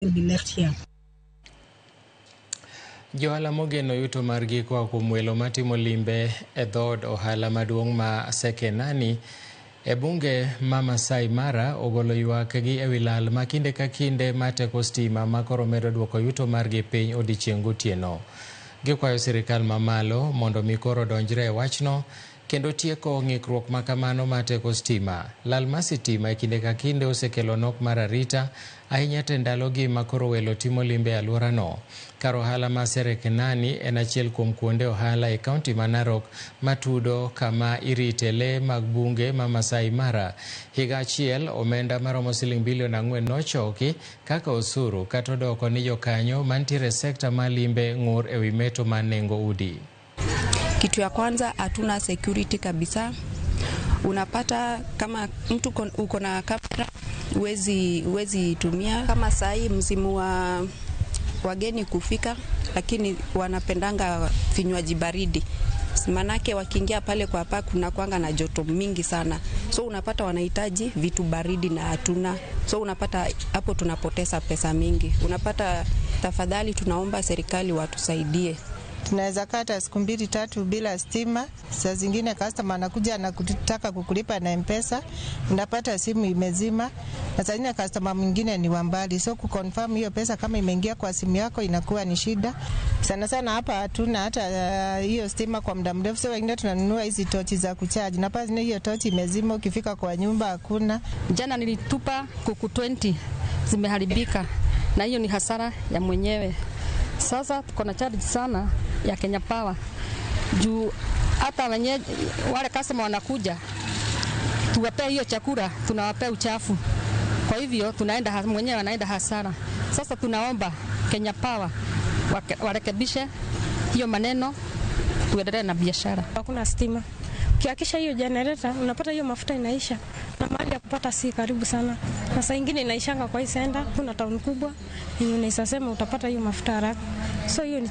Be left here. Johala mogeno yuto margi koa kuom welo matimo limbe e dhood ohala maduong' ma Sekenani e bunge ma Masai Mara ogolo ywak gi ewi lal ma kinde ka kinde ma teko stima ma koro medo duoko yuto margi piny odiechieng' gotieno. Gikwayo sirikal mamalo mondo mi koro donjre e wachno kendo tieko ng'ikruok ma kamano ma teko stima. Lal mar sitima e kinde ka kinde osekelo nok mar arita ahinya to e ndalogi ma koro welo timo limbe e alworano. Kar ohala ma Sekenani en achiel kuom kuonde ohala e kaunti ma Narok matudo kama irite lee mag bunge ma Masai Mara. Higa achiel omenda maromo siling bilion 4 nochoki kaka osuru kata odoko ni jokanyo mantiere e sekta mar limbe ng'ur ewi meto mar nengo udi. Kitu ya kwanza, hatuna security kabisa. Unapata kama mtu uko na kamera huwezi tumia. Kama saa hii msimu wa wageni kufika, lakini wanapendanga vinywaji baridi, manake wakiingia pale kwa park kuna kwanga na joto mingi sana, so unapata wanahitaji vitu baridi na hatuna, so unapata hapo tunapoteza pesa mingi. Unapata, tafadhali tunaomba serikali watusaidie. Tunaweza kata siku mbili tatu bila stima. Saa zingine customer anakuja anakutaka kukulipa na M-Pesa, unapata simu imezima, na saa zingine customer mwingine ni wa mbali, so kuconfirm hiyo pesa kama imeingia kwa simu yako inakuwa ni shida sana sana. Hapa hatuna hata hiyo stima kwa muda mrefu, so wengine tunanunua hizi tochi za kuchaji, na pale hiyo tochi imezima, ukifika kwa nyumba hakuna. Jana nilitupa kuku 20 zimeharibika, na hiyo ni hasara ya mwenyewe. Sasa tuko na charge sana ya Kenya Power juu hata wenye wale customer wanakuja tuwapee hiyo chakula, tunawapea uchafu. Kwa hivyo tunaenda mwenyewe anaenda hasara. Sasa tunaomba Kenya Power warekebishe hiyo maneno, tuendelee na biashara. Hakuna stima. Ukiakisha hiyo generator unapata hiyo mafuta inaisha, na mahali ya kupata si karibu sana, na saa ingine inaishanga kwa hii senda. Kuna town kubwa yenye unaweza sema utapata hiyo mafuta haraka, so hiyo ni